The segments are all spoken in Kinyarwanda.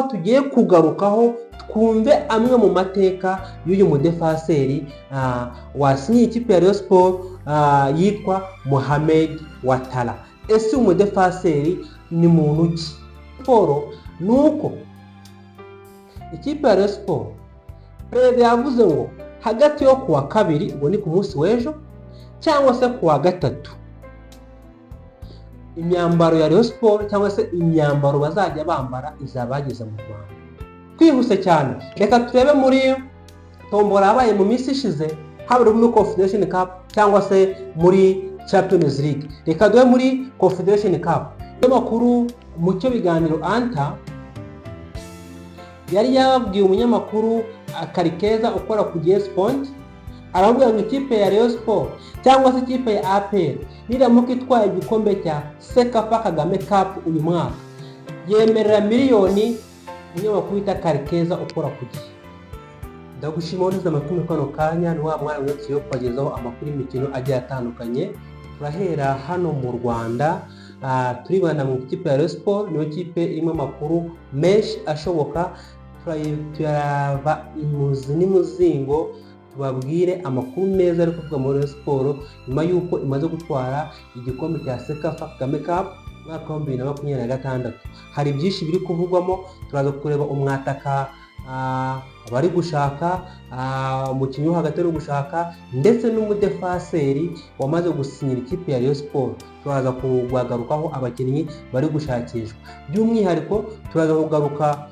Tugiye kugarukaho twumve amwe mu mateka y'uyu mudefaseri wasinyiye ikipe ya Rayon Sport yitwa Mohamed Watara. Ese umudefaseri ni muntu ki? Siporo ni uko ikipe ya Rayon Sport, perezida yavuze ngo hagati yo kuwa kabiri, ubwo ni ku munsi w'ejo, cyangwa se kuwa gatatu, imyambaro ya Rayon Sport cyangwa se imyambaro bazajya bambara izaba yageze mu Rwanda. Twihuse cyane, reka turebe muri tombora yabaye mu minsi ishize, haba muri Confederation Cup cyangwa se muri Champions League. Reka duhe muri Confederation Cup. Amakuru mu cyo biganiro anta yari yababwiye, umunyamakuru Karikeza ukora ku Gihe Sport aravuga ngo ikipe ya Rayon Sport cyangwa se ikipe ya APR niramuka itwaye igikombe cya CECAFA Kagame Cup uyu mwaka, yemerera miliyoni umunyamakuru wita Karikeza ukora ku Gihe. Ndagushima wanize amatwi muri kano kanya. Ni wa mwana wese yo kubagezaho amakuru y'imikino agiye atandukanye. Turahera hano mu Rwanda, turibanda mu ikipe ya Rayon Sport, niyo kipe irimo amakuru menshi ashoboka. Turava imuzi n'imuzingo tubabwire amakuru meza ari kuvuga muri Rayon Sport nyuma y'uko imaze gutwara igikombe cya CECAFA Kagame Cup umwaka wa 2026. Hari byinshi biri kuvugwamo. Turaza kureba umwataka bari gushaka, umukinnyi wo hagati ari gushaka, ndetse n'umudefaseri wamaze gusinyira ikipe ya Rayon Sport. Turaza kugarukaho abakinnyi bari gushakishwa. By'umwihariko turaza kugaruka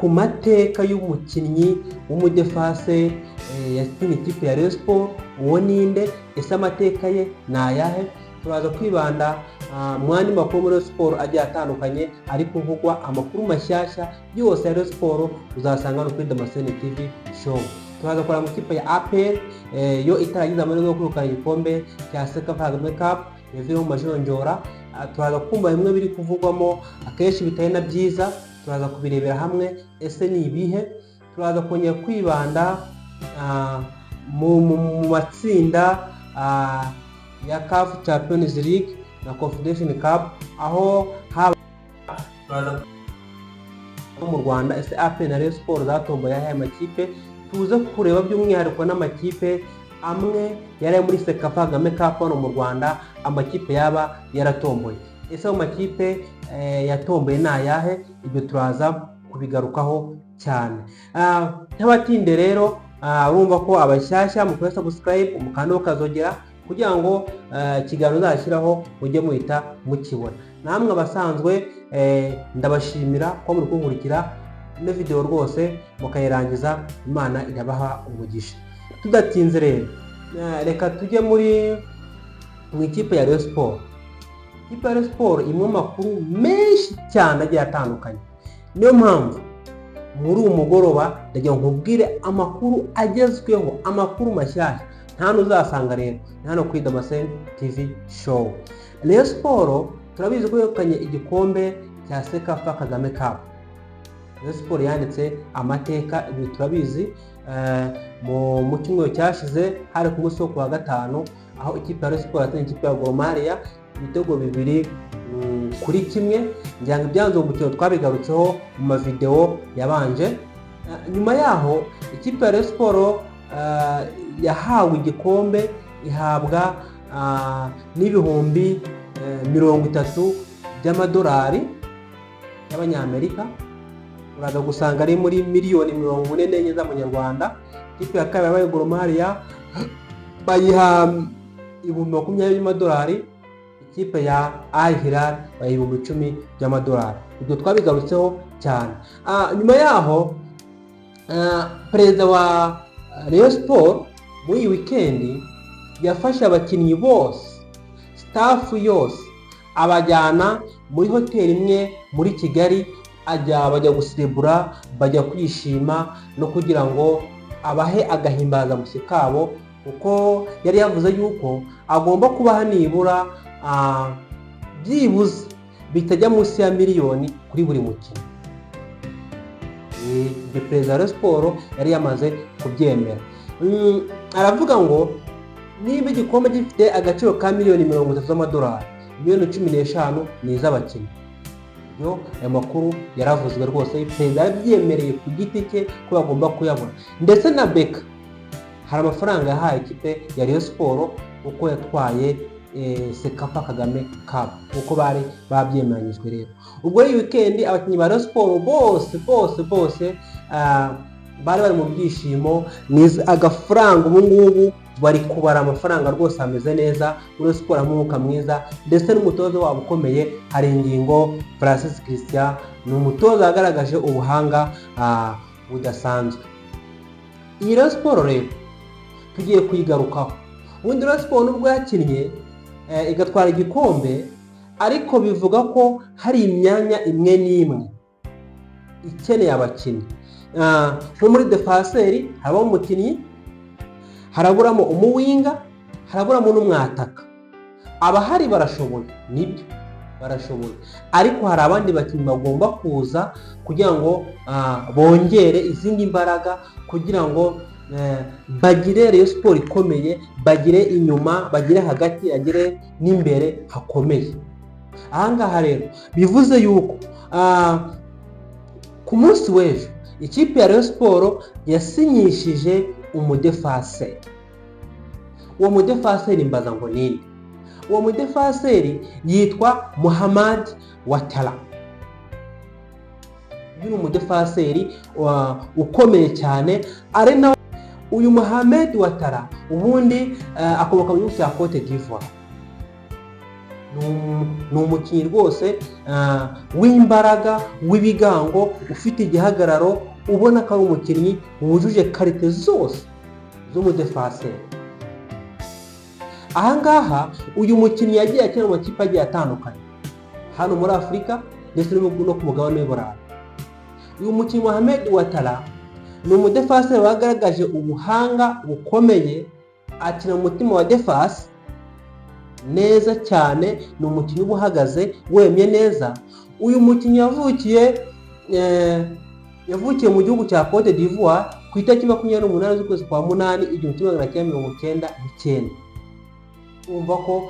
ku mateka y'umukinnyi w'umudefase yasinye ikipe ya Rayon Sport. Uwo ninde? Ese amateka ye ni ayahe? Turaza kwibanda mu yandi makuru muri siporo agiye atandukanye ari kuvugwa. Amakuru mashyashya yose ya Rayon Sport uzasanga hano kuri Damascene TV Show. Turaza kureba mu ikipe ya APR, yo itaragize amahirwe yo kwegukana igikombe cya CECAFA Kagame Cup, yavuye mu majonjora. Turaza kumva bimwe biri kuvugwamo akenshi bitari na byiza, turaza kubirebera hamwe ese ni ibihe. Turaza kongera kwibanda mu matsinda ya CAF Champions League na Confederation Cup, aho haba turaza mu Rwanda, ese APR na Rayon Sport zatomboye ayahe makipe? Tuze kureba by'umwihariko n'amakipe amwe yari ari muri CECAFA Kagame Cup hano mu Rwanda, amakipe yaba yaratomboye. Ese ayo makipe yatomboye ni ayahe? Ibyo turaza kubigarukaho cyane. Ntabatinde rero, urumva ko abashyashya mukore subscribe, umukanda ukazogera kugira ngo ikiganiro uzashyiraho mujye muhita mukibona. Namwe abasanzwe, ndabashimira ko muri kunkurikira ino video rwose mukayirangiza. Imana irabaha umugisha. Tudatinze rero, reka tujye muri mu ikipe ya Rayon Sport. Ikipe ya Rayon Sport irimo amakuru menshi cyane agiye atandukanye. Niyo mpamvu muri uyu mugoroba ndagira ngo nkubwire amakuru agezweho, amakuru mashyashya nta n'uzasanga. Rero ni hano kuri Damascene TV Show. Rayon Sport turabizi ko yegukanye igikombe cya CECAFA Kagame Cup. Rayon Sport yanditse amateka, ibi turabizi. Mu cyumweru cyashize, hari ku munsi wo kuwa gatanu, aho ikipe ya Rayon Sport yatsinze ikipe ya Gor Mahia ibitego 2-1. Ngira ngo ibyanze mu mukino twabigarutseho mu mavideo yabanje. Nyuma yaho ikipe ya Rayon Sport yahawe igikombe, ihabwa n'ibihumbi 30 by'amadolari y'Abanyamerika, uraza gusanga ari muri miliyoni 44 z'amanyarwanda. Ikipe ya kabiri yabaye Gor Mahia, bayiha 20,000 by'amadolari. Ikipe ya Al Hilal bayiha 10,000 by'amadolari. Ibyo twabigarutseho cyane. Nyuma yaho perezida wa Rayon Sport muri iyi weekend yafashe abakinnyi bose, staff yose, abajyana muri hoteli imwe muri Kigali, ajya bajya guserebura, bajya kwishima no kugira ngo abahe agahimbazamusyi kabo, kuko yari yavuze yuko agomba kubaha nibura byibuze bitajya munsi ya miliyoni kuri buri mukino. Ibyo perezida wa Rayon Sport yari yamaze kubyemera. Aravuga ngo niba igikombe gifite agaciro ka miliyoni 30 z'amadolari, miliyoni 15 ni iz'abakinnyi. Ibyo, ayo makuru yaravuzwe rwose, perezida yarabyemereye ku giti cye ko bagomba kuyabona. Ndetse na BK hari amafaranga yahaye ikipe ya Rayon Sport uko yatwaye CECAFA Kagame Cup, uko bari babyemeranyijwe. Rero ubwo iyi weekend abakinnyi ba Rayon Sport bose bose bose bari bari mu byishimo. Ni agafaranga, ubu ngubu bari kubara amafaranga rwose, ameze neza muri siporo, umwuka mwiza. Ndetse n'umutoza wabo ukomeye Haringingo Francis Christian, ni umutoza wagaragaje ubuhanga budasanzwe. Iyi Rayon Sport rero tugiye kuyigarukaho. Ubundi Rayon Sport nubwo yakinnye igatwara igikombe, ariko bivuga ko hari imyanya imwe n'imwe ikeneye abakinnyi. Nko muri défenseur habamo umukinnyi, haraburamo umuwinger, haraburamo n'umwataka. Abahari barashoboye, nibyo, barashoboye, ariko hari abandi bakinnyi bagomba kuza kugira ngo bongere izindi mbaraga, kugira ngo bagire Rayon Sport ikomeye, bagire inyuma, bagire hagati, bagire n'imbere hakomeye. Ahangaha rero bivuze yuko ku munsi w'ejo ikipe ya Rayon Sport yasinyishije umudéfenseur. Uwo mudéfenseur mbaza ngo ninde? Uwo mudéfenseur yitwa Muhammad Watara. Uyu ni umudéfenseur ukomeye cyane, ari nawe uyu Muhammad Watara. Ubundi akomoka mu gihugu cya Cote d'Ivoire. Ni umukinnyi rwose w'imbaraga, w'ibigango, ufite igihagararo, ubona ko ari umukinnyi wujuje qualité zose z'umudéfenseur. Ahangaha uyu mukinnyi yagiye akina mu makipe agiye atandukanye hano muri Afurika ndetse no ku mugabane w'i Burayi. Uyu mukinnyi Mohamed Watara ni umudéfenseur wagaragaje ubuhanga bukomeye, akina mu mutima wa défense neza cyane. Ni umukinnyi uba uhagaze wemye neza. Uyu mukinnyi yavukiye mu gihugu cya Cote d'Ivoire ku itariki 28 z'ukwezi kwa munani 1999. Urumva ko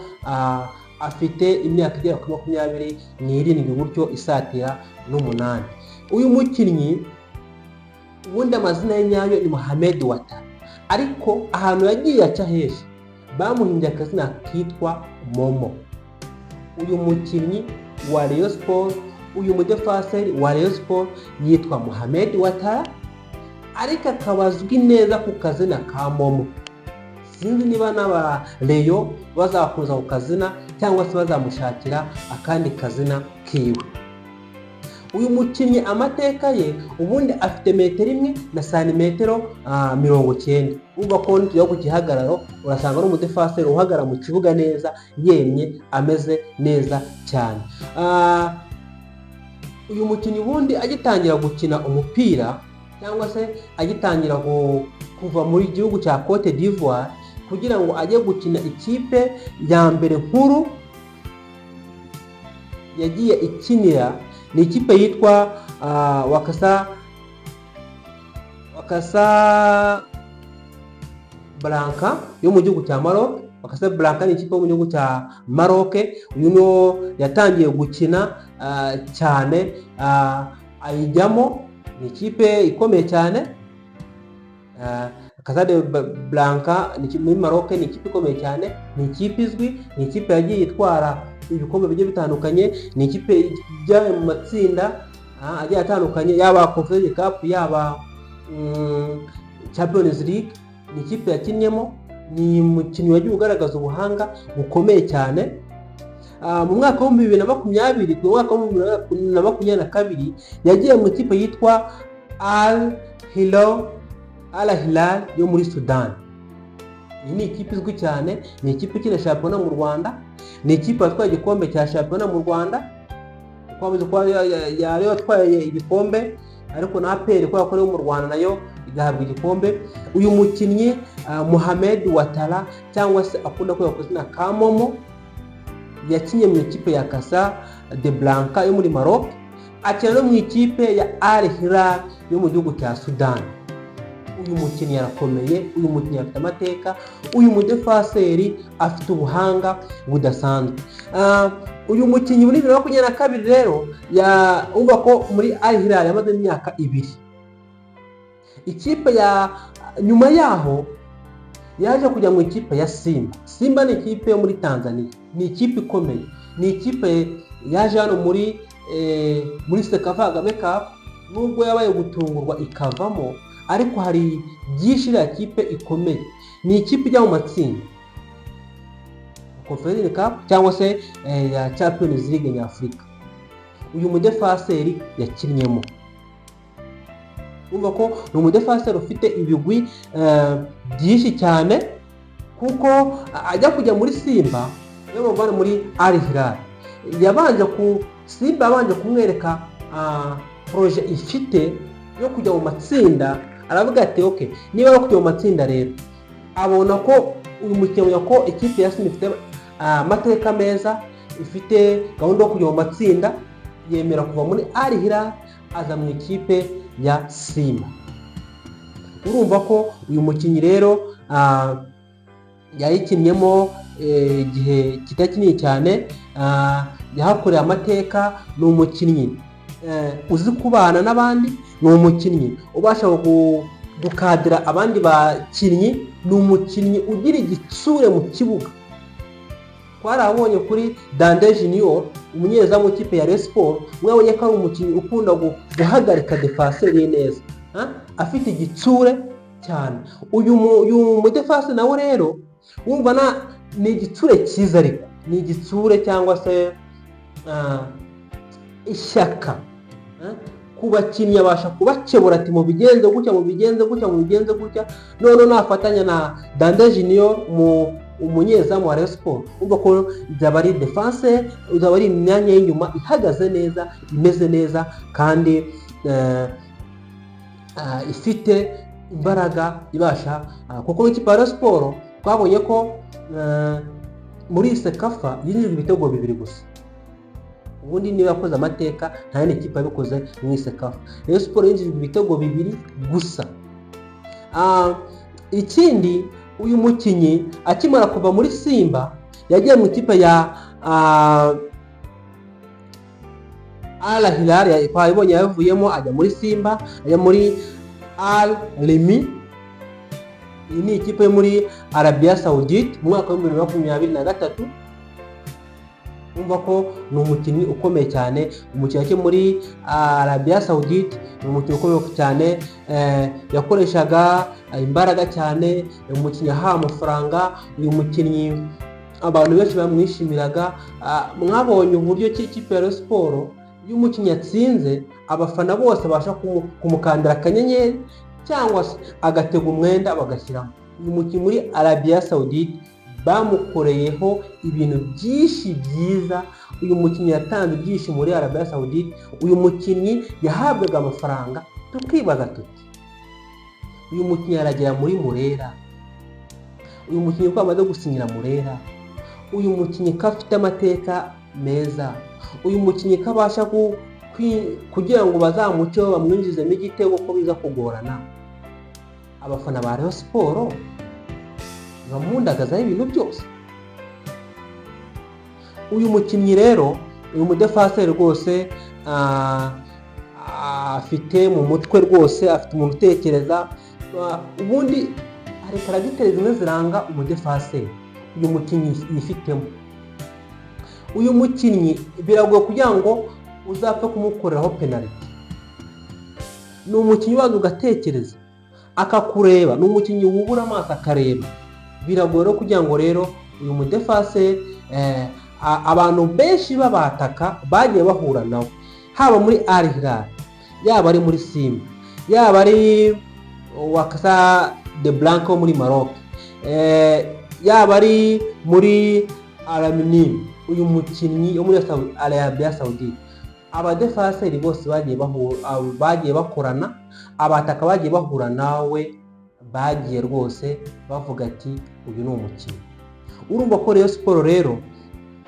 afite imyaka igera kuri 27 gutyo, isatira n'umunani. Uyu mukinnyi ubundi amazina ye nyayo ni Mohamed Watara, ariko ahantu yagiye aca henshi bamuhimbye akazina kitwa Momo. Uyu mukinnyi wa Rayon Sport, uyu mudéfenseur wa Rayon Sport yitwa Mohamed Watara, ariko akaba azwi neza ku kazina ka Momo. Sinzi niba n'aba Rayon bazakuza ku kazina cyangwa se bazamushakira akandi kazina kiwe. Uyu mukinnyi amateka ye, ubundi afite metero 1 na santimetero 90. Urumva ko nitujya ku gihagararo urasanga ari umudéfenseur uhagarara mu kibuga neza, yemye, ameze neza cyane. Uyu mukinnyi ubundi agitangira gukina umupira, cyangwa se agitangira kuva muri gihugu cya Cote d'Ivoire kugira ngo ajye gukina ikipe ya mbere nkuru yagiye ikinira, ni ikipe yitwa Wakasa Blanca yo mu gihugu cya Maroc. Wakasa Blanca ni ikipe yo mu gihugu cya Maroc. Uyu niwo yatangiye gukina cyane, ayijyamo. Ni ikipe ikomeye cyane. Casa de Blanca muri Maroc ni ikipe ikomeye cyane, ni ikipe izwi, ni ikipe yagiye itwara ibikombe bigiye bitandukanye, ni ikipe ijya mu matsinda agiye atandukanye, yaba Confederation Cup, yaba Champions League, ni ikipe yakinnyemo. Ni umukinnyi wagiye ugaragaza ubuhanga bukomeye cyane. Mu mwaka wa 2020, ku mwaka wa 2022, yagiye mu ikipe yitwa Al Hilal, Al Hilal yo muri Sudani. Iyi ni ikipe izwi cyane, ni ikipe ikina shampiyona mu Rwanda, ni ikipe yatwaye igikombe cya shampiyona mu Rwanda, kuko bamaze kuba yari yatwaye ibikombe, ariko na APR kubera ko ari mu Rwanda nayo igahabwa igikombe. Uyu mukinnyi Mohamed Watara, cyangwa se akunda kwitwa ku izina ka Momo, yakinye mu ikipe ya Casa de Blanca yo muri Maroc, akina no mu ikipe ya Al Hilal yo mu gihugu cya Sudani. Uyu mukinnyi arakomeye, uyu mukinnyi afite amateka, uyu mudéfenseur afite ubuhanga budasanzwe. Uyu mukinnyi muri 2022 rero, umva ko muri Al Hilal yamaze imyaka 2. Ikipe ya nyuma yaho yaje kujya mu ikipe ya Simba. Simba ni ikipe yo muri Tanzania, ni ikipe ikomeye, ni ikipe yaje hano muri CECAFA Kagame Cup. Nubwo yabaye gutungurwa ikavamo, ariko hari byinshi iriya kipe ikomeye. Ni ikipe ijya mu matsinda Confederation Cup cyangwa se ya Champions League nyafurika. Uyu mudefaseri yakinnyemo, urumva ko ni umudefaseri ufite ibigwi byinshi cyane, kuko ajya kujya muri Simba, niyo bamuvana muri Al Hilal, yabanje ku Simba yabanje kumwereka projet ifite yo kujya mu matsinda. Aravuga ati: "OK, niba ari kujya mu matsinda rero," abona ko uyu mukinnyi, ko ikipe ya Simba ifite amateka meza, ifite gahunda yo kujya mu matsinda, yemera kuva muri Al Hilal aza mu ikipe ya Simba. Urumva ko uyu mukinnyi rero yayikinnyemo igihe kitari kinini cyane, yahakoreye amateka. Ni umukinnyi uzi kubana n'abandi, ni umukinnyi ubasha gukadira abandi bakinnyi, ni umukinnyi ugira igitsure mu kibuga. Twarabonye kuri Dande Junior, umunyezamu w'ikipe ya Rayon Sports, mwabonye ko ari umukinnyi ukunda guhagarika defaseri neza, afite igitsure cyane. Uyu mudefasi nawe rero wumva na ni igitsure cyiza, ariko ni igitsure cyangwa se ishyaka ku bakinnyi, abasha kubakebura ati: "Mubigenze gutya, mubigenze gutya, mubigenze gutya." Noneho nafatanya na Dande Junior, mu umunyezamu wa Rayon Sports, urumva ko byaba ari defense, uzaba ari imyanya y'inyuma ihagaze neza, imeze neza kandi ifite imbaraga ibasha, kuko ikipe ya Rayon Sports twabonye ko muri CECAFA yinjijwe ibitego bibiri gusa. Ubundi niba yakoze amateka, nta yindi kipe yabikoze mu CECAFA. Rayon Sports yinjijwe ibitego bibiri gusa. Ikindi, uyu mukinnyi akimara kuva muri Simba yagiye mu ikipe ya Al Hilal. Twabibonye, yavuyemo ajya muri Simba, ajya muri Al Rimi. Iyi ni ikipe yo muri Arabia Saudite mu mwaka wa 2023. Umva ko ni umukinnyi ukomeye cyane. Umukinnyi akiri muri Arabia Saudite ni umukinnyi ukomeye cyane, yakoreshaga imbaraga cyane. Umukinnyi ahawe amafaranga, uyu mukinnyi abantu benshi bamwishimiraga. Mwabonye uburyo ki ikipe ya Rayon Sports, iyo umukinnyi atsinze, abafana bose babasha kumukandira akanyenyeri cyangwa se agatega umwenda bagashyiramo. Uyu mukinnyi muri Arabia Saudite bamukoreyeho ibintu byinshi byiza. Uyu mukinnyi yatanze ibyishimo muri Arabia Saudite. Uyu mukinnyi yahabwaga amafaranga, tukibaza tuti: "Uyu mukinnyi aragera muri Murera? Uyu mukinnyi ko amaze gusinyira Murera, uyu mukinnyi ko afite amateka meza, uyu mukinnyi ko abasha kugira ngo bazamuceho bamwinjizemo igitego, ko biza kugorana?" Abafana ba Rayon Sports bamundagazaho ibintu byose. Uyu mukinnyi rero, uyu mudefaseri rwose, afite mu mutwe rwose, afite umuntu utekereza. Ubundi hari caractère zimwe ziranga umudefaseri, uyu mukinnyi yifitemo. Uyu mukinnyi biragoye kugira ngo uzapfe kumukoreraho penaliti. Ni umukinnyi ubanza ugatekereza, akakureba, ni umukinnyi wubura amaso akareba. Biragoye rero kugira ngo rero uyu mudefase, abantu benshi b'abataka bagiye bahura nawe, haba muri Al Hilal, yaba ari muri Simba, yaba ari Wydad Casablanca wo muri Maroc, yaba ari muri Al Rimi, uyu mukinnyi wo muri Arabia Saudite, abadefaseri bose bagiye bakorana, abataka bagiye bahura nawe, bagiye rwose bavuga ati: "Uyu ni umukinnyi." Urumva ko Rayon Sports rero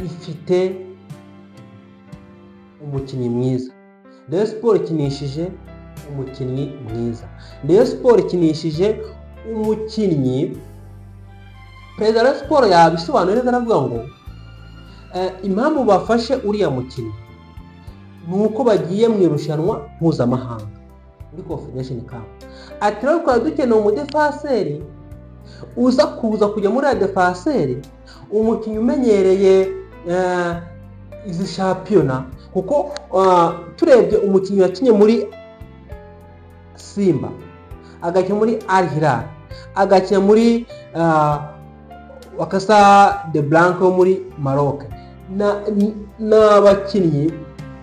ifite umukinnyi mwiza. Rayon Sports ikinishije umukinnyi mwiza. Rayon Sports ikinishije umukinnyi. Perezida wa Rayon Sports yabisobanuye neza, aravuga ngo Impamvu bafashe uriya mukinnyi ni uko bagiye mu irushanwa mpuzamahanga muri Confederation Cup. Ati rero twari dukeneye umudefaseri uza kuza kujya muri ya defaseri, umukinnyi umenyereye izi shampiyona, kuko turebye umukinnyi wakinnye muri Simba, agakina muri Al Hilal, agakina muri Casablanca yo muri Maroc, ni abakinnyi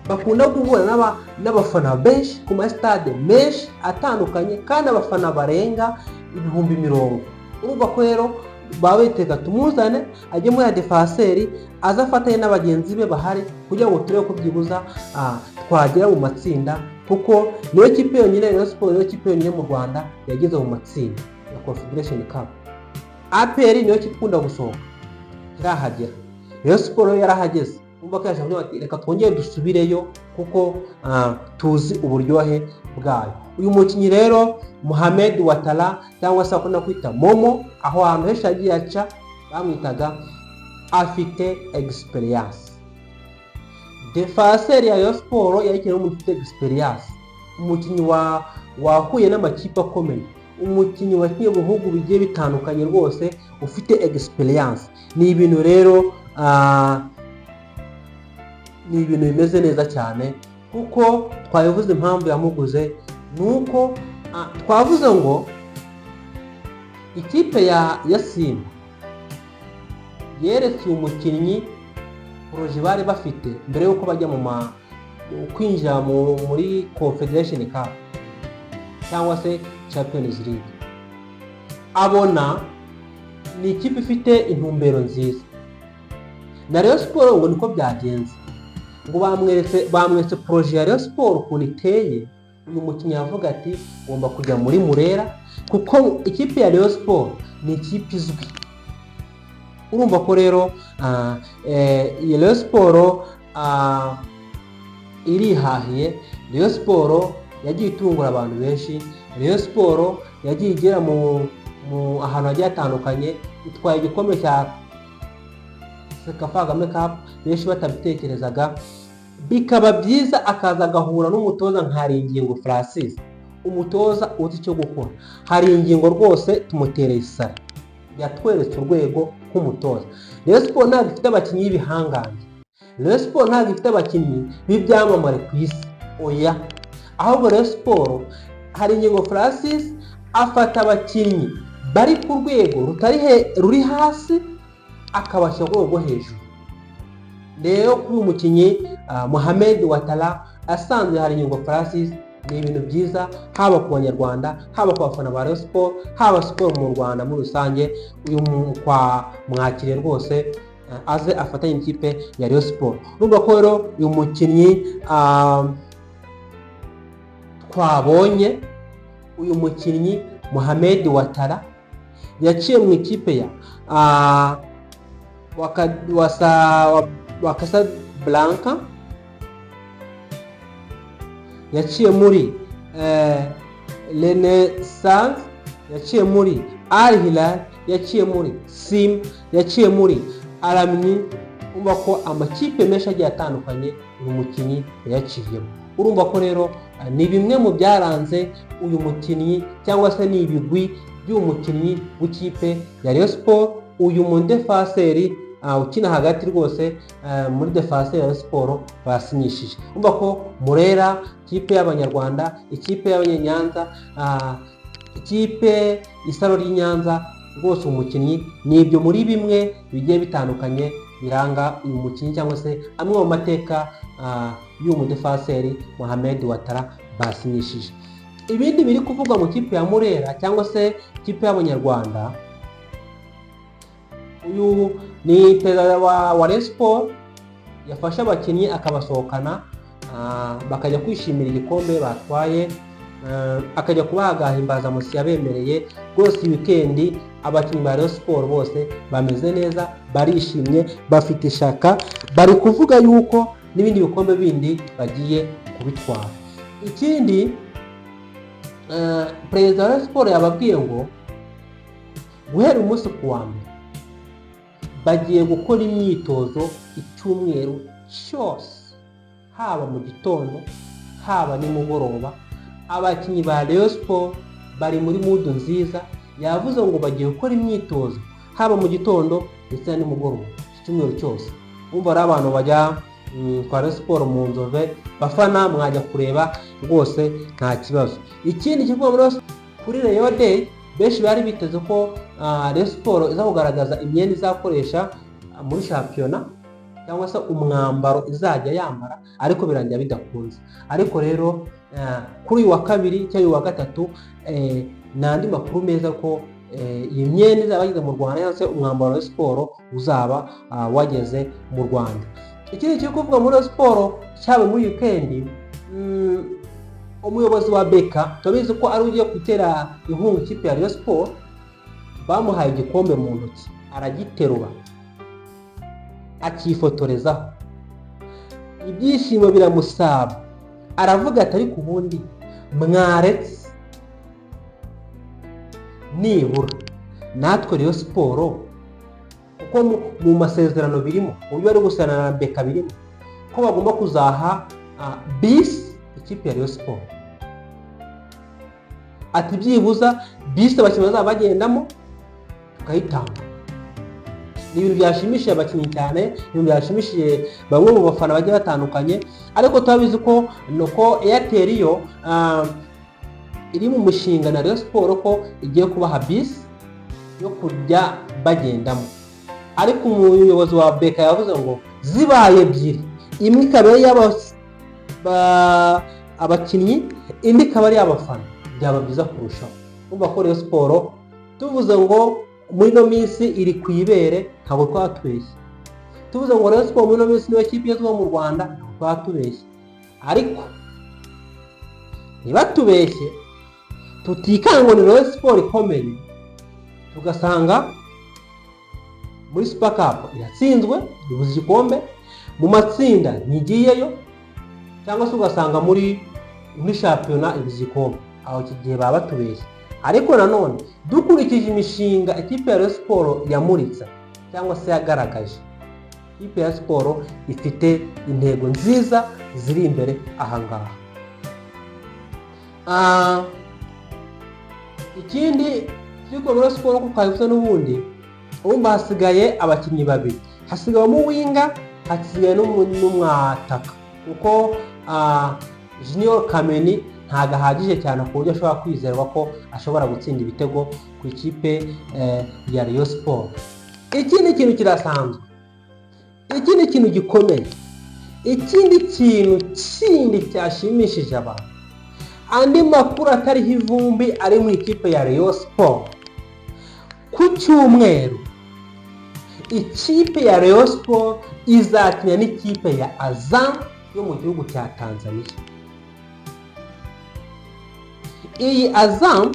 bakunda guhura n'abafana benshi ku masitade menshi atandukanye, kandi abafana barenga 20,000. Urumva ko rero baba bitega tumuzane ajye muri ya defaseri, aze afatanye n'abagenzi be bahari kugira ngo turebe ko byibuza twagera mu matsinda, kuko niyo kipe yonyine, Rayon Sports niyo kipe yonyine mu Rwanda yageze mu matsinda ya Confederation Cup. APR niyo kipe ikunda gusohoka, ntirahagera. Rayon Sports yo yarahageze. Urumva ko yashaka kuvuga ati reka twongere dusubireyo kuko tuzi uburyohe bwayo. Uyu mukinnyi rero Mohamed Watara, cyangwa se bakunda kwita Momo, aho hantu henshi yagiye aca bamwitaga, afite experience. Defaseri ya Rayon Sports yayikeneye umuntu ufite experience, umukinnyi wahuye n'amakipe akomeye, umukinnyi wakinnye mu bihugu bigiye bitandukanye, rwose ufite experience. Ni ibintu rero ni ibintu bimeze neza cyane, kuko twabivuze impamvu yamuguze ni uko twavuze ngo ikipe ya Simba yeretse uyu mukinnyi projet bari bafite mbere y'uko bajya mu ma kwinjira muri Confederation Cup cyangwa se Champions League, abona ni ikipe ifite intumbero nziza. Na Rayon Sports ngo niko byagenze, ngo bamweretse projet ya Rayon Sports ukuntu iteye. Uyu mukinnyi yavuga ati ngomba kujya muri Murera kuko ikipe ya Rayon Sports ni ikipe izwi. Urumva ko rero iyi Rayon Sports irihahiye. Rayon Sports yagiye itungura abantu benshi. Rayon Sports yagiye igera mu ahantu hagiye hatandukanye, itwaye igikombe cya CECAFA Kagame Cup benshi batabitekerezaga. Bikaba byiza akaza agahura n'umutoza nka Haringingo Francis, umutoza uzi icyo gukora. Haringingo rwose tumutereye isari, yatweretse urwego nk'umutoza. Rayon Sports ntabwo ifite abakinnyi b'ibihangange, Rayon Sports ntabwo ifite abakinnyi b'ibyamamare ku isi, oya. Ahubwo Rayon Sports, Haringingo Francis afata abakinnyi bari ku rwego rutari ruri hasi akabashyira ku rwego rwo hejuru. Rero kuri uyu mukinnyi Mohamed Watara asanzwe Haringingo Francis, ni ibintu byiza haba ku Banyarwanda, haba ku bafana ba Rayon Sports, haba siporo mu Rwanda muri rusange. Uyu kwa mwakiriye rwose, aze afatanye n'ikipe ya Rayon Sports. Urumva ko rero uyu mukinnyi twabonye, uyu mukinnyi Mohamed Watara yaciye mu ikipe ya wa Casablanca, yaciye muri Renaissance, yaciye muri Al Hilal, yaciye muri Sim, yaciye muri Aramyi. Urumva ko amakipe menshi agiye atandukanye uyu mukinnyi yayaciyemo. Urumva ko rero ni bimwe mu byaranze uyu mukinnyi, cyangwa se ni ibigwi by'uyu mukinnyi w'ikipe ya Rayon Sports, uyu mudefaseri ukina hagati rwose muri defaseri ya Rayon Sports basinyishije. Urumva ko Murera, ikipe y'Abanyarwanda, ikipe y'Abanyanyanza, ikipe Isaro ry'i Nyanza, rwose umukinnyi ni ibyo muri bimwe bigiye bitandukanye biranga uyu mukinnyi, cyangwa se amwe mu mateka y'uyu mudefaseri Mohamed Watara basinyishije. Ibindi biri kuvugwa mu kipe ya Murera cyangwa se ikipe y'Abanyarwanda, uyu ni perezida wa Rayon Sports yafashe abakinnyi akabasohokana, bakajya kwishimira igikombe batwaye, akajya kubaha agahimbazamusyi yabemereye. Rwose weekend abakinnyi ba Rayon Sports bose bameze neza, barishimye, bafite ishaka, bari kuvuga yuko n'ibindi bikombe bindi bagiye kubitwara. Ikindi, perezida wa Rayon Sports yababwiye ngo guhera umunsi ku wa mbere Bagiye gukora imyitozo icyumweru cyose, haba mu gitondo, haba nimugoroba. Abakinnyi ba Rayon Sport bari muri mood nziza. Yavuze ngo bagiye gukora imyitozo haba mu gitondo ndetse na nimugoroba iki cyumweru cyose. Wumva ari abantu bajya kwa Rayon Sport mu Nzove, bafana mwajya kureba rwose, nta kibazo. Ikindi kivuga muri kuri Rayon Day, benshi bari biteze ko Rayon Sport iza kugaragaza imyenda izakoresha muri shampiyona cyangwa se umwambaro izajya yambara, ariko birangira bidakunze. Ariko rero kuri uyu wa kabiri cyangwa uyu wa gatatu ni andi makuru meza ko iyi myenda izaba yageze mu Rwanda, cyangwa se umwambaro wa siporo uzaba wageze mu Rwanda. Ikindi kiri kuvuga muri siporo cyaba muri weekend, umuyobozi wa BK, turabizi ko ari ugiye gutera inkunga ikipe ya Rayon Sport, bamuhaye igikombe mu ntoki, aragiterura, akifotorezaho, ibyishimo biramusaba. Aravuga ati: "Ariko ubundi mwaretse nibura natwe Rayon Sport, kuko mu masezerano birimo, uburyo bari gusana na BK birimo ko bagomba kuzaha bisi ikipe ya Rayon Sport." Ati: "Byibuza bisi abakinnyi bazaba bagendamo tukayitanga." Ni ibintu byashimishije abakinnyi cyane, ibintu byashimishije bamwe mu bafana bagiye batandukanye. Ariko turabizi ko nuko Airtel yo iri mu mushinga na Rayon Sport ko igiye kubaha bisi yo kujya bagendamo. Ariko umuyobozi wa BK yavuze ngo zibaye ebyiri, imwe ikaba ari abakinnyi, indi ikaba ari iy'abafana, byaba byiza kurushaho. Urumva ko Rayon Sport tuvuze ngo muri ino minsi iri ku ibere, ntabwo twaba tubeshye. Tuvuze ngo Rayon Sport muri ino minsi niyo kipe igezweho mu Rwanda, ntabwo twaba tubeshye. Ariko ntibatubeshye, tutikanga ngo ni Rayon Sport ikomeye, tugasanga muri Super Cup iratsinzwe, ibuze igikombe, mu matsinda ntigiyeyo, cyangwa se ugasanga muri shampiyona ibuze igikombe. Aho iki gihe baba batubeshye. Ariko nanone dukurikije imishinga ikipe ya Rayon Sport yamuritse cyangwa se yagaragaje, ikipe ya siporo ifite intego nziza ziri imbere ahangaha. Ikindi turi muri siporo, kuko twabivuze n'ubundi, urumva hasigaye abakinnyi babiri: hasigayemo winger, hasigaye n'umwataka, kuko Junior Kameni ntabwo ahagije cyane ku buryo ashobora kwizerwa ko ashobora gutsinda ibitego ku ikipe ya Rayon Sport. Ikindi kintu kirasanzwe, ikindi kintu gikomeye, ikindi kintu kindi cyashimishije abantu, andi makuru atariho ivumbi ari mu ikipe ya Rayon Sport: ku cyumweru ikipe ya Rayon Sport izakina n'ikipe ya Azam yo mu gihugu cya Tanzania. Iyi Azam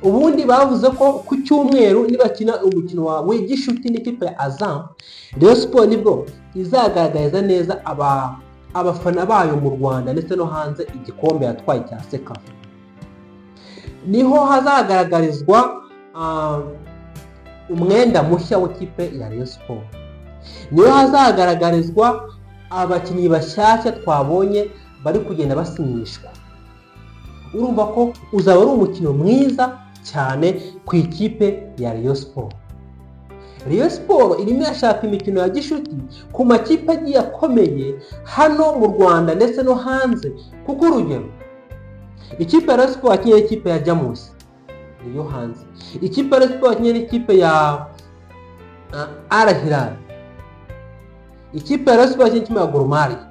ubundi bavuze ko ku cyumweru nibakina umukino wa w'igishuti n'ikipe ya Azam, Rayon Sport nibwo izagaragariza neza abafana bayo mu Rwanda ndetse no hanze igikombe yatwaye cya CECAFA. Niho hazagaragarizwa umwenda mushya w'ikipe ya Rayon Sport, niho hazagaragarizwa abakinnyi bashyashya twabonye bari kugenda basinyishwa. Urumva ko uzaba ari umukino mwiza cyane ku ikipe ya Rayon Sport. Rayon Sport irimo irashaka imikino ya gishuti ku makipe agiye akomeye hano mu Rwanda ndetse no hanze, kuko urugero ikipe ya Rayon Sport yakinnye n'ikipe ya Jamus, niyo hanze. Ikipe ya Rayon Sport yakinnye n'ikipe ya Al Hilal. Ikipe ya Rayon Sport yakinnye n'ikipe ya Gor Mahia.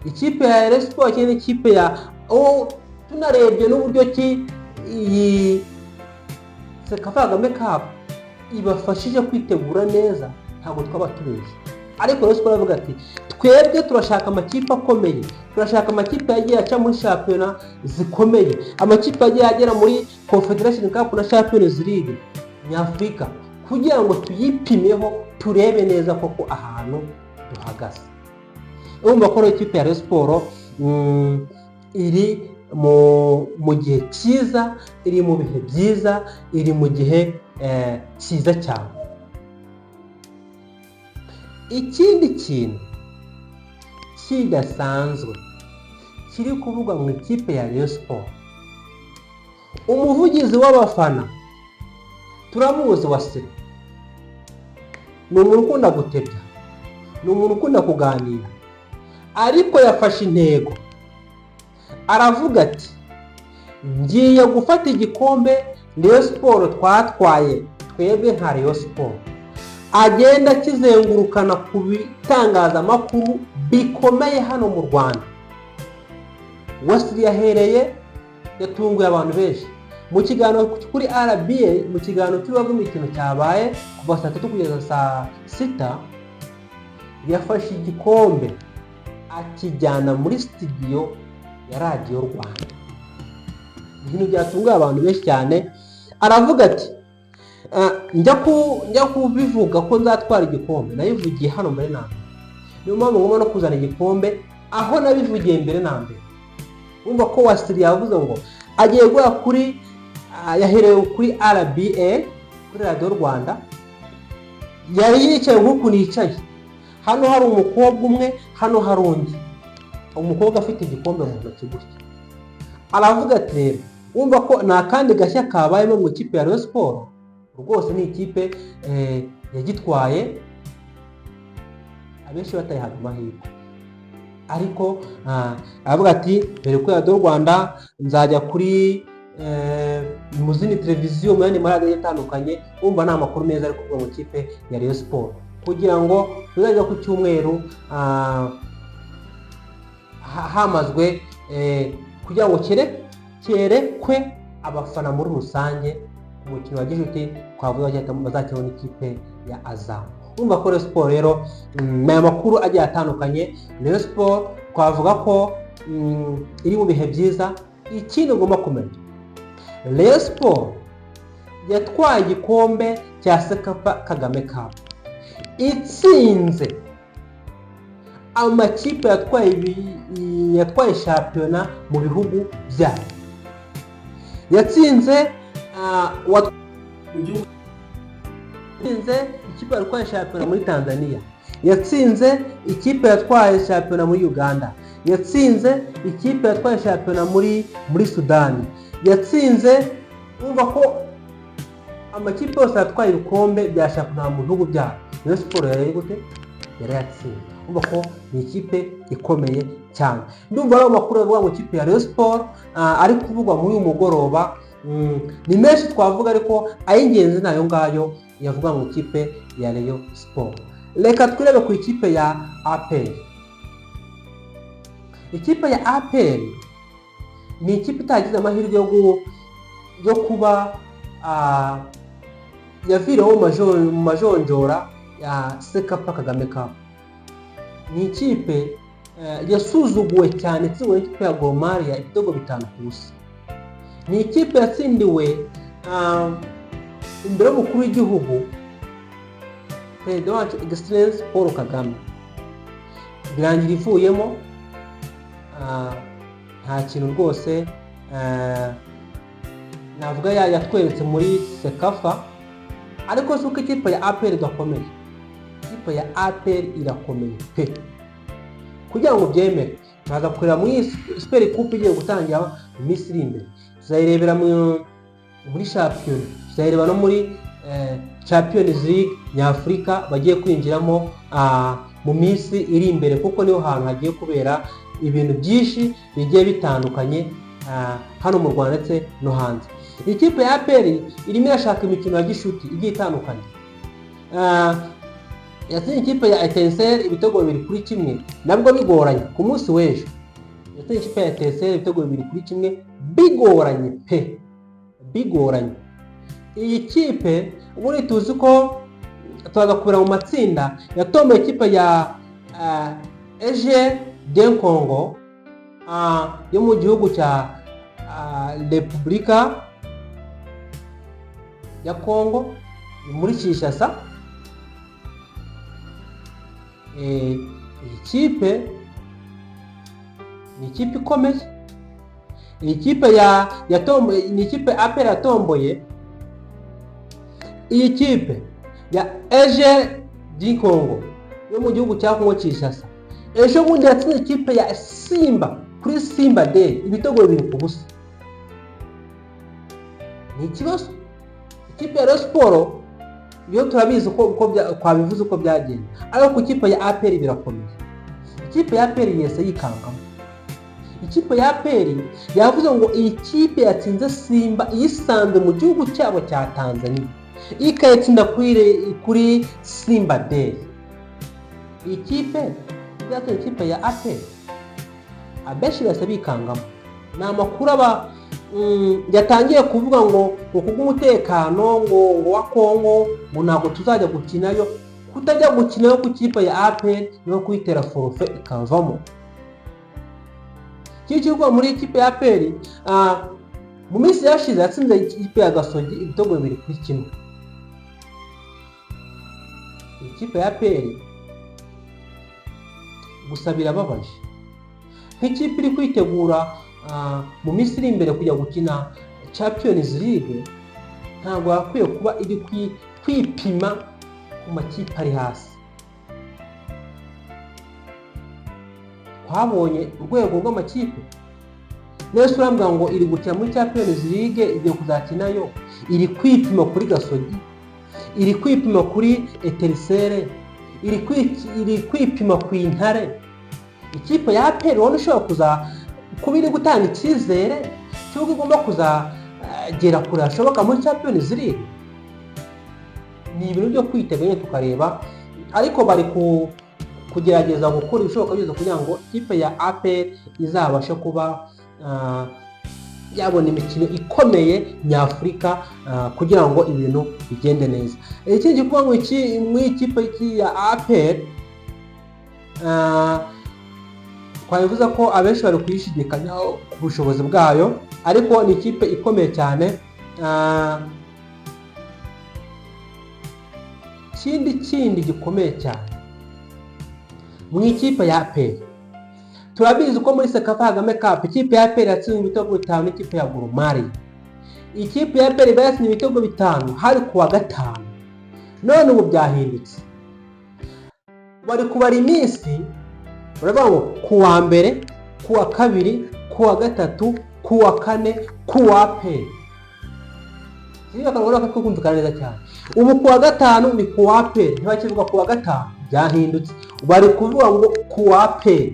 Ikipe ya Rayon Sport yakinnye n'ikipe ya, tunarebye n'uburyo ki iyi CECAFA Kagame Cup ibafashije kwitegura neza, ntabwo twaba tubeshye. Ariko Rayon Sport aravuga ati: "Twebwe turashaka amakipe akomeye, turashaka amakipe yagiye aca muri shampiyona zikomeye, amakipe yagiye agera muri Confederation Cup na Champions League Nyafurika, kugira ngo tuyipimeho, turebe neza koko ahantu duhagaze." Urumva ko rero ikipe ya Rayon Sport iri mu gihe cyiza, iri mu bihe byiza, iri mu gihe cyiza cyane. Ikindi kintu kidasanzwe kiri kuvugwa mu ikipe ya Rayon Sport, umuvugizi w'abafana turamuzi wa se, ni umuntu ukunda gutebya, ni umuntu ukunda kuganira, ariko yafashe intego aravuga ati: "Ngiye gufata igikombe Rayon Sport twatwaye twebwe nka Rayon Sport." Agenda akizengurukana ku bitangazamakuru bikomeye hano mu Rwanda. Wasiri yahereye, yatunguye abantu benshi mu kiganiro kuri RBA, mu kiganiro cy'urubuga rw'imikino cyabaye kuva saa 3 kugeza saa 6. Yafashe igikombe akijyana muri studio ya Radiyo Rwanda, ibintu byatunguye abantu benshi cyane. Aravuga ati: "Njya kubivuga ko nzatwara igikombe, nabivugiye hano mbere na mbere, niyo mpamvu ngomba no kuzana igikombe aho nabivugiye mbere na mbere." Wumva ko Wasiri yavuze ngo agiye guhera kuri, yaherewe kuri RBA, kuri Radiyo Rwanda. Yari yicaye nk'uku nicaye hano, hari umukobwa umwe, hano hari undi umukobwa afite igikombe mu ntoki gutya. Aravuga ati rero wumva ko nta kandi gashya kabayemo mu ikipe ya Rayon Sport. Rwose ni ikipe yagitwaye abenshi batayihaga amahirwe, ariko aravuga ati: "Mbere kuri Radiyo Rwanda, nzajya kuri mu zindi televiziyo, mu yandi maradiyo atandukanye." Wumva ni amakuru meza ari kuvuga mu ikipe ya Rayon Sport, kugira ngo tuzajya ku cyumweru hamazwe kugira ngo cyerekwe abafana muri rusange ku mukino wa gicuti twavuga bazakina n'ikipe ya Azam. Urumva ko Rayon Sport rero, ni aya makuru agiye atandukanye. Rayon Sport twavuga ko iri mu bihe byiza. Ikindi ugomba kumenya, Rayon Sport yatwaye igikombe cya CECAFA Kagame Cup itsinze amakipe yatwaye shampiyona mu bihugu byabo. Yatsinze mu gihugu, yatsinze ikipe yatwaye shampiyona muri Tanzania, yatsinze ikipe yatwaye shampiyona muri Uganda, yatsinze ikipe yatwaye shampiyona muri Sudani, yatsinze. Wumva ko amakipe yose yatwaye ibikombe bya shampiyona mu bihugu byabo, Rayon Sport yari gute? Yarayatsinze. Urumva ko ni ikipe ikomeye cyane. Ndumva ari amakuru avuga ngo ikipe ya Rayon Sport ari kuvugwa muri uyu mugoroba. Ni menshi twavuga, ariko ay'ingenzi ni ayo ngayo yavuga mu ikipe ya Rayon Sport. Reka twirebe ku ikipe ya APR. Ikipe ya APR ni ikipe itagize amahirwe yo kuba yavireho mu majonjora ya CECAFA Kagame Cup. Ni ikipe yasuzuguwe cyane, itsinzwe n'ikipe ya Gor Mahia ibitego 5-0. Ni ikipe yatsindiwe imbere y'umukuru w'igihugu, perezida wacu Excellence Paul Kagame, birangira ivuyemo. Nta kintu rwose navuga yatweretse muri CECAFA, ariko si uko ikipe ya APR idakomeye. Ikipe ya APR irakomeye pe. Kugira ngo byemere, turaza kureba muri Super Coupe igiye gutangira mu minsi iri imbere, tuzayirebera muri shampiyona, tuzayireba no muri Champions League nyafurika bagiye kwinjiramo mu minsi iri imbere, kuko niho hantu hagiye kubera ibintu byinshi bigiye bitandukanye hano mu Rwanda ndetse no hanze. Ikipe ya APR irimo irashaka imikino ya gishuti igiye itandukanye. Yatsinze ikipe ya Etincelle ibitego 2-1, nabwo bigoranye. Ku munsi w'ejo yatsinze ikipe ya Etincelle ibitego 2-1, bigoranye pe, bigoranye. Iyi kipe ubundi tuzi ko turaza kubera mu matsinda, yatomboye ikipe ya Aigle du Congo yo mu gihugu cya Repubulika ya Congo muri Kinshasa. Iyi kipe ni ikipe ikomeye. Iyi kipe ya yatomboye ni ikipe APR yatomboye, iyi kipe ya Aigle du Congo yo mu gihugu cya Congo Kinshasa. Ejo bundi yatsinze ikipe ya Simba kuri Simba Day ibitego 2-0. Ni ikibazo. Ikipe ya Rayon Sports yo turabizi uko twabivuze uko byagenda, ariko ku ikipe ya APR birakomeye. Ikipe ya APR yese yikangamo. Ikipe ya APR yavuze ngo iyi kipe yatsinze Simba iyisanze mu gihugu cyabo cya Tanzania, ikayitsinda kuri Simba Day, iyi kipe izatsinda ikipe ya APR? Abenshi bahise bikangamo. Ni amakuru aba yatangiye kuvuga ngo kubw'umutekano ngo wa Kongo ngo ntabwo tuzajya gukinayo. Kutajya gukinayo ku kipe ya APR no kuyitera forfait ikavamo. Iki kivuga muri ikipe ya APR, mu minsi yashize yatsinze ikipe ya Gasogi ibitego 2-1. Ikipe ya APR gusa birababaje, nk'ikipe iri kwitegura mu minsi iri imbere kujya gukina Champions League, ntabwo yakwiye kuba iri kwipima ku makipe ari hasi. Twabonye urwego rw'amakipe nese urambwira ngo iri gukina muri Champions League, igiye kuzakinayo, iri kwipima kuri Gasogi, iri kwipima kuri Etincelles, iri kwipima ku Intare. Ikipe ya APR ubona ishobora kuza kuba iri gutanga icyizere cy'uko igomba kuzagera kure hashoboka muri Champions League. Ni ibintu byo kwitega nyine tukareba, ariko bari kugerageza gukora ibishoboka byose kugira ngo ikipe ya APR izabashe kuba yabona imikino ikomeye nyafurika, kugira ngo ibintu bigende neza. Ikindi kuvuga ngo iki muri ikipe ya APR, twabivuze ko abenshi bari kuyishidikanyaho ku bushobozi bwayo, ariko ni ikipe ikomeye cyane. Ikindi gikomeye cyane mu ikipe ya APR, turabizi ko muri CECAFA Kagame Cup ikipe ya APR yatsinze ibitego 5 n'ikipe ya Gor Mahia. Ikipe ya APR yatsinze ibitego 5 hari ku wa gatanu, none ubu byahindutse, bari kubara iminsi, baravuga ngo ku wa mbere, ku wa kabiri, ku wa gatatu, ku wa kane, ku wa APR. Akantu ko kumvikana neza cyane. Ubu ku wa gatanu ni ku wa APR, ntibakivuga ku wa gatanu, byahindutse, bari kuvuga ngo ku wa APR.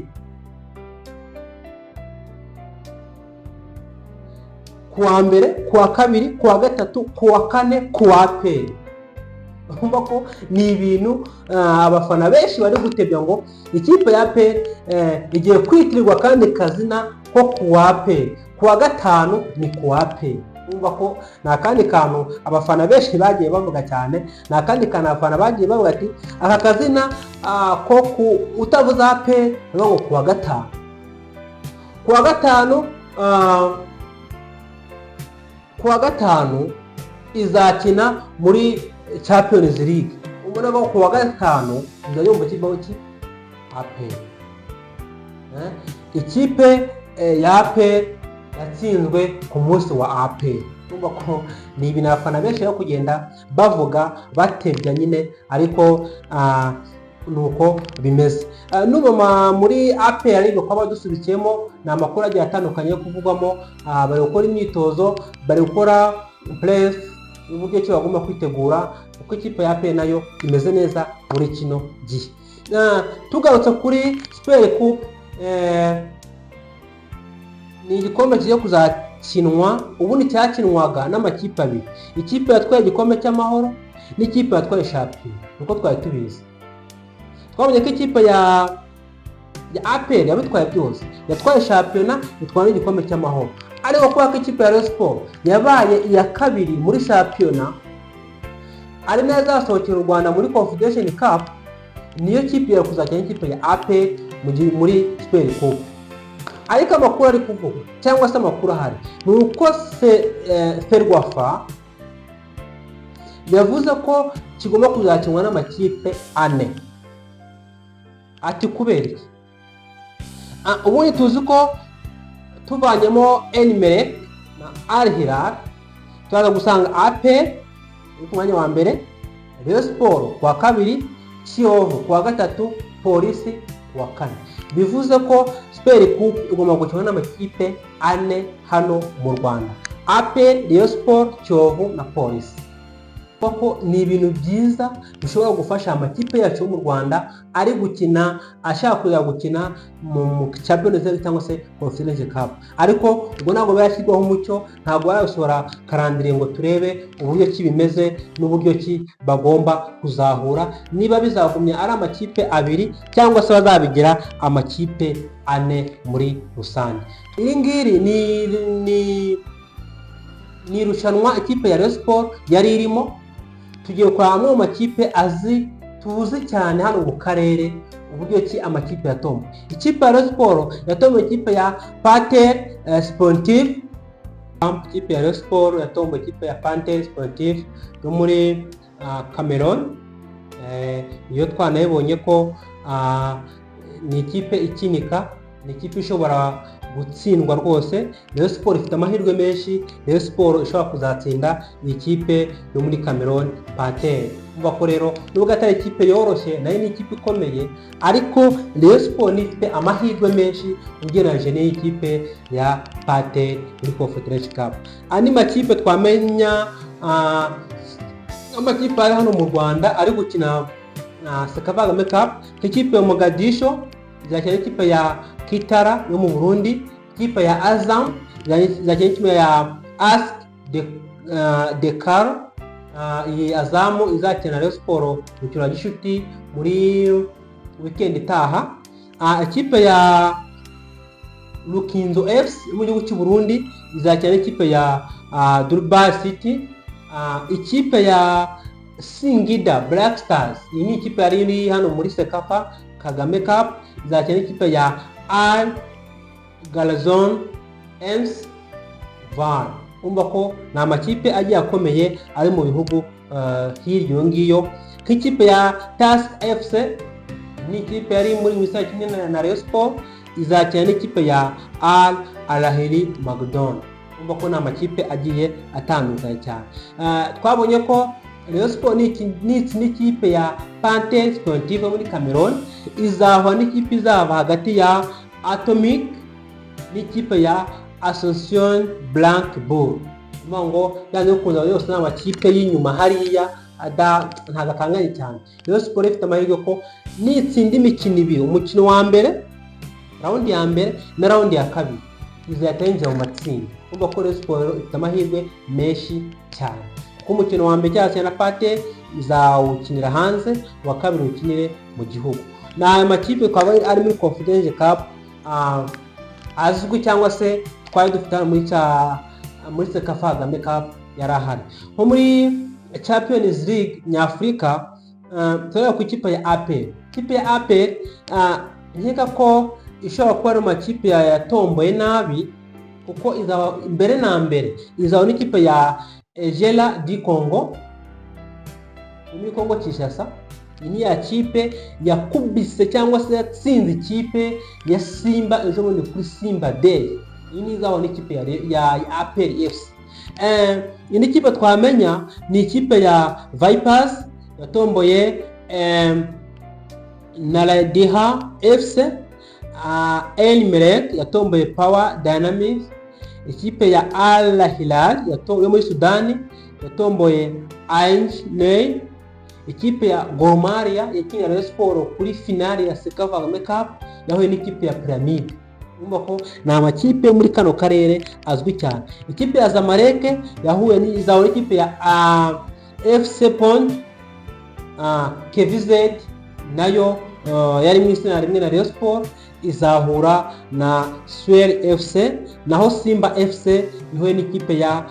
Ku wa mbere, ku wa kabiri, ku wa gatatu, ku wa kane, ku wa APR. Urumva ko ni ibintu abafana benshi bari gutebya ngo ikipe ya APR igiye kwitirirwa kandi kazina ko ku wa APR, ku wa gatanu ni ku wa APR. Urumva ko ni akandi kantu abafana benshi bagiye bavuga cyane, ni akandi kantu abafana bagiye bavuga ati aka kazina ko ku utavuze APR ni ngo ku wa gatanu, ku wa gatanu, ku wa gatanu izakina muri Champions League. Ubona ko ku wa gatanu izajya yumva kibaho ki APR. Ikipe ya APR yatsinzwe ku munsi wa APR. Urumva ko ni ibintu abafana benshi bari kugenda bavuga batebya nyine, ariko nuko bimeze. N'ubu muri APR ariko kuba dusubikiyemo, ni amakuru agiye atandukanye yo kuvugwamo. Bari gukora imyitozo, bari gukora press uburyo ki bagomba kwitegura, kuko ikipe ya APR nayo imeze neza muri kino gihe. Tugarutse kuri Super Coupe, ni igikombe kigiye kuzakinwa. Ubundi cyakinwaga n'amakipe abiri, ikipe yatwaye igikombe cy'Amahoro n'ikipe yatwaye shampiyona. Nkuko twari tubizi, twabonye ko ikipe ya APR yabitwaye byose, yatwaye shampiyona, itwara n'igikombe cy'Amahoro. Ariko kubera ko ikipe ya Rayon Sports yabaye iya kabiri muri shampiyona, ari nayo izasohokera u Rwanda muri Confederation Cup, niyo kipe ya kuzakina n'ikipe ya APR muri Super Coupe. Ariko amakuru ari kuvugwa cyangwa se amakuru ahari ni uko FERWAFA yavuze ko kigomba kuzakinwa n'amakipe ane. Ati kubera iki? Ubundi tuzi ko Tuvanyemo Al Merreikh na Al Hilal, turaza gusanga APR iri ku mwanya wa mbere, Rayon Sport ku wa kabiri, Kiyovu ku wa gatatu, Polisi ku wa kane. Bivuze ko Super Coupe igomba gukinwa n'amakipe ane hano mu Rwanda: APR, Rayon Sport, Kiyovu na Polisi. Koko ni ibintu byiza bishobora gufasha amakipe yacu yo mu Rwanda ari gukina, ashaka kujya gukina mu Champions League cyangwa se Confederation Cup. Ariko ubwo ntabwo birashyirwaho umucyo, ntabwo barasohora calendrier ngo turebe uburyo ki bimeze n'uburyo ki bagomba kuzahura, niba bizagumya ari amakipe abiri cyangwa se bazabigira amakipe ane muri rusange. Iri ngiri ni irushanwa ikipe ya Rayon Sport yari irimo. Tugiye kureba amwe mu makipe azi tuzi cyane hano mu karere, uburyo ki amakipe yatomboye. Ikipe ya Rayon Sport yatomboye ikipe ya Panthère Sportive. Ikipe ya Rayon Sport yatomboye ikipe ya Panthère Sportive yo muri Cameroon. Iyo twanayibonye ko ni ikipe ikinika, ni ikipe ishobora gutsindwa rwose. Rayon Sport ifite amahirwe menshi, Rayon Sport ishobora kuzatsinda iyi kipe yo muri Cameroon, Panthère. Umva ko rero nubwo atari ikipe yoroshye, nayo ni ikipe ikomeye, ariko Rayon Sport ifite amahirwe menshi ugereranyije n'iyi kipe ya Panthère muri Confederation Cup. Andi makipe twamenya, amakipe ari hano mu Rwanda ari gukina CECAFA Kagame Cup, nk'ikipe ya Mogadisho izakina n'ikipe ya Kitara yo mu Burundi, ikipe ya Azam izakina n'ikipe ya ASC de Karo. Iyi Azam izakina Rayon Sport umukino wa gishuti muri weekend itaha. Ikipe ya Rukinzo FC yo mu gihugu cy'u Burundi izakina n'ikipe ya Durbar City. Ikipe ya Singida Black Stars, iyi ni ikipe yari iri hano muri CECAFA Kagame Cup, izakina n'ikipe ya Al Galazon MC Var. Umva ko ni amakipe agiye akomeye ari mu bihugu hirya iyo ngiyo. Nk'ikipe ya Tusker FC, ni ikipe yari muri misa kimwe na Rayon Sport, izakina n'ikipe ya Al Ahly Magdon. Umva ko ni amakipe agiye atandukanye cyane. Twabonye ko Rayon Sport nitsinda ikipe ya Panthère Sportive muri Cameroon, izahura n'ikipe izava hagati ya Atomic n'ikipe ya Association Blanc Bull. Uvuga ngo byanze bikunze yose ni amakipe y'inyuma hariya, ntabwo akanganye cyane. Rayon Sport ifite amahirwe ko nitsinda imikino ibiri, umukino wa mbere, round ya mbere na round ya kabiri, izahita yinjira mu matsinda. Urumva ko Rayon Sport ifite amahirwe menshi cyane, kuko umukino wa mbere cyangwa se na Panthère izawukinira hanze, uwa kabiri uwukinire mu gihugu. Ni aya makipe twaba ari muri Confederation Cup azwi cyangwa se twari dufite hano muri CECAFA Kagame Cup yari ahari. Nko muri Champions League nyafurika, tureba ku ikipe ya APR. Ikipe ya APR, nkeka ko ishobora kuba ari mu makipe yatomboye nabi, kuko izaba mbere na mbere izaba n'ikipe ya Ejera du Congo yo muri Congo Kinshasa. Iyi ni ya kipe yakubise cyangwa se yatsinze ikipe ya Simba ejo bundi kuri Simba Day. Iyi ni izaba n'ikipe ya APR FC. Indi kipe twamenya ni ikipe ya Vipers yatomboye na Radiha FC. El Merreikh yatomboye Power Dynamics. Ikipe ya Al Hilal yo muri Sudani yatomboye Ange Ney. Ikipe ya Gor Mahia yakinnye na Rayon Sport kuri finale ya CECAFA Kagame Cup yahuye n'ikipe ya Pyramid. Urumva ko ni amakipe yo muri kano karere azwi cyane. Ikipe ya Zamalek yahuye izahura n'ikipe ya FC Pont. KVZ nayo yari mu itsinda rimwe na Rayon Sport, izahura na Suel FC, naho Simba FC ihuye n'ikipe ya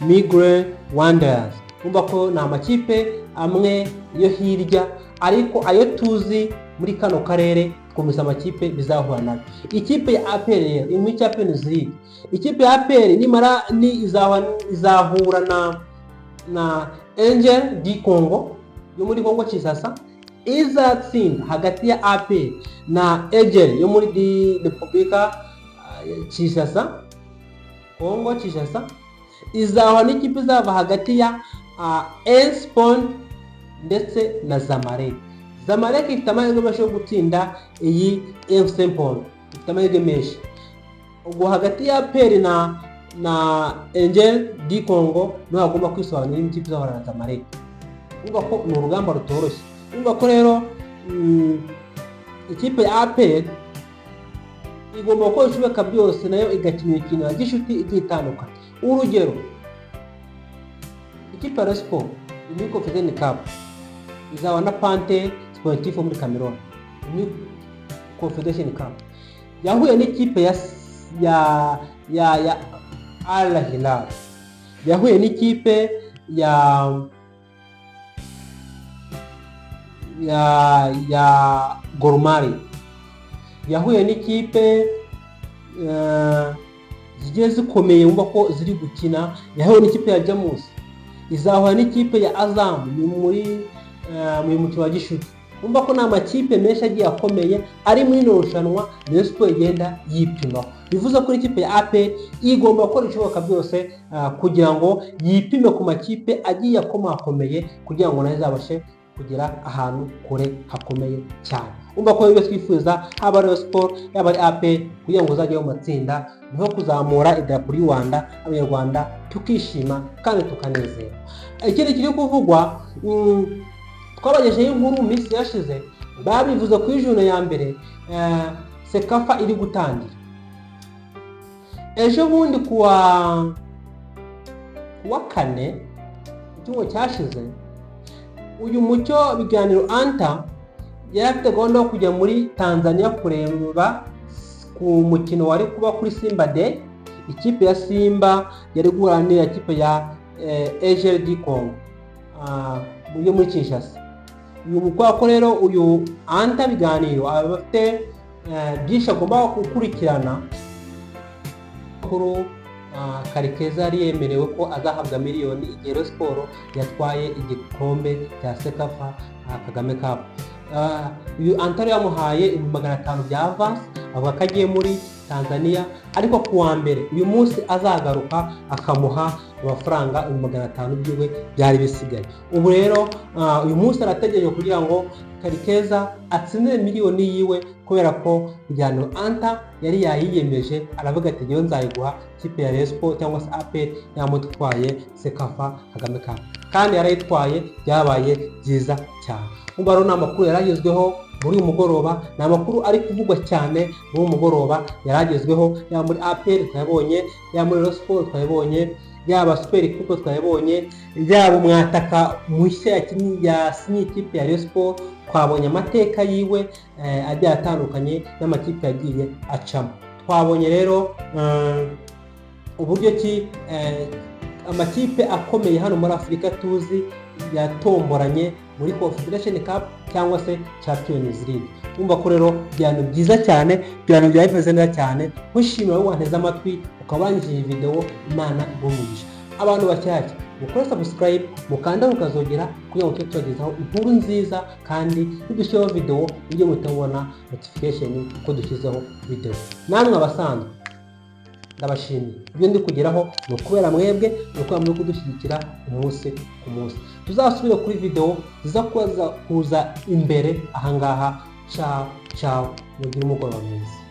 Migre Wanderers. Urumva ko ni amakipe amwe yo hirya, ariko ayo tuzi muri kano karere twumvise amakipe bizahura nayo. Ikipe ya APR rero iri muri Champions League. Ikipe ya APR nimara ni izahura na Angel du Congo yo muri Congo Kinshasa. Izatsinda hagati ya APR na Angel yo muri di Repubulika Kinshasa, Kongo Kinshasa, izahura n'ikipe izava hagati ya AS Pont ndetse na Zamalek. Zamalek ifite amahirwe menshi yo gutsinda iyi FC Pont, ifite amahirwe menshi. Ubwo hagati ya APR na Aigle du Congo niho hagomba kwisobanura n'ikipe izahura na Zamalek. Urumva ko ni urugamba rutoroshye. Urumva ko rero ikipe ya APR igomba gukora ibishoboka byose, nayo igakina imikino ya gishuti igiye itandukanye. Urugero, ikipe ya Rayon Sports muri Confederation Cup izaba na Panthère Sportif muri Cameroon. Muri Confederation Cup yahuye n'ikipe ya Al Hilal, yahuye n'ikipe ya Gor Mahia, yahuye n'ikipe zigiye zikomeye, wumva ko ziri gukina. Yahuye n'ikipe ya Jamus, izahura n'ikipe ya Azam, ni muri mu mukino wa gishuti. Wumva ko ni amakipe menshi agiye akomeye ari muri ino rushanwa Rayon Sports igenda yipimaho. Bivuze ko ikipe ya APR igomba gukora ibishoboka byose kugira ngo yipime ku makipe agiye akomakomeye, kugira ngo nayo izabashe kugera ahantu kure hakomeye cyane. Umva ko ibyo twifuza, haba Rayon Sports, yaba ari APR, kugira ngo uzajye mu matsinda, niho kuzamura idarapo ry'u Rwanda, Abanyarwanda tukishima kandi tukanezerwa. Ikindi kiri kuvugwa, twabagejeho inkuru mu minsi yashize, babivuze kuri journée ya mbere CECAFA iri gutangira ejo bundi kuwa kane, icyumweru cyashize. Uyu Mucyo Biganiro Anta yari afite gahunda yo kujya muri Tanzania kureba ku mukino wari kuba kuri Simba Day. Ikipe ya Simba yari guhura n'iya kipe ya Aigle du Congo yo muri Kinshasa. Uyu kubera ko rero uyu Anta Biganiro aba afite byinshi agomba gukurikirana. Makuru, Karekezi yari yemerewe ko azahabwa miliyoni igihe Rayon Sports yatwaye igikombe cya CECAFA Kagame Cup. Uyu Antaro yamuhaye 500,000 bya avance, avuga ko agiye muri Tanzania, ariko ku wa mbere, uyu munsi, azagaruka akamuha amafaranga 500,000 byiwe byari bisigaye. Ubu rero uyu munsi arategereje kugira ngo Karikeza atsindire miliyoni yiwe, kubera ko Biganiro Anta yari yayiyemeje, aravuga ati: "Ngewe nzayiguha kipe ya Rayon Sports cyangwa se APR yamutwaye CECAFA Kagame Cup." Kandi yarayitwaye, byabaye byiza cyane. Umva rero, ni amakuru yari agezweho muri uyu mugoroba, ni amakuru ari kuvugwa cyane muri uyu mugoroba yari agezweho. Yaba muri APR twayabonye, yaba muri Rayon Sports twayabonye, yaba Super Coupe twayabonye, yaba umwataka mushya yasinye ikipe ya Rayon Sports, twabonye amateka yiwe agiye atandukanye n'amakipe yagiye acamo. Twabonye rero uburyo ki amakipe akomeye hano muri Afurika tuzi yatomboranye muri Confederation Cup cyangwa se Champions League. Wumva ko rero ibintu byiza cyane, ibintu byaba bimeze neza cyane. Nkushimira wowe wanteze amatwi ukaba wangije iyi video, Imana iguhe. Abantu bashyashya, mukore subscribe, mukanda mukazogera kugira ngo tujye tubagezaho inkuru nziza, kandi nidushyiraho video mujye muhita mubona notification ko dushyizeho video. Namwe abasanzwe, ndabashimiye. Ibyo ndi kugeraho ni ukubera mwebwe, ni ukubera muri kudushyigikira umunsi ku munsi. Tuzasubire kuri video ziza kuza imbere ahangaha. Ciao ciao, mugire umugoroba mwiza.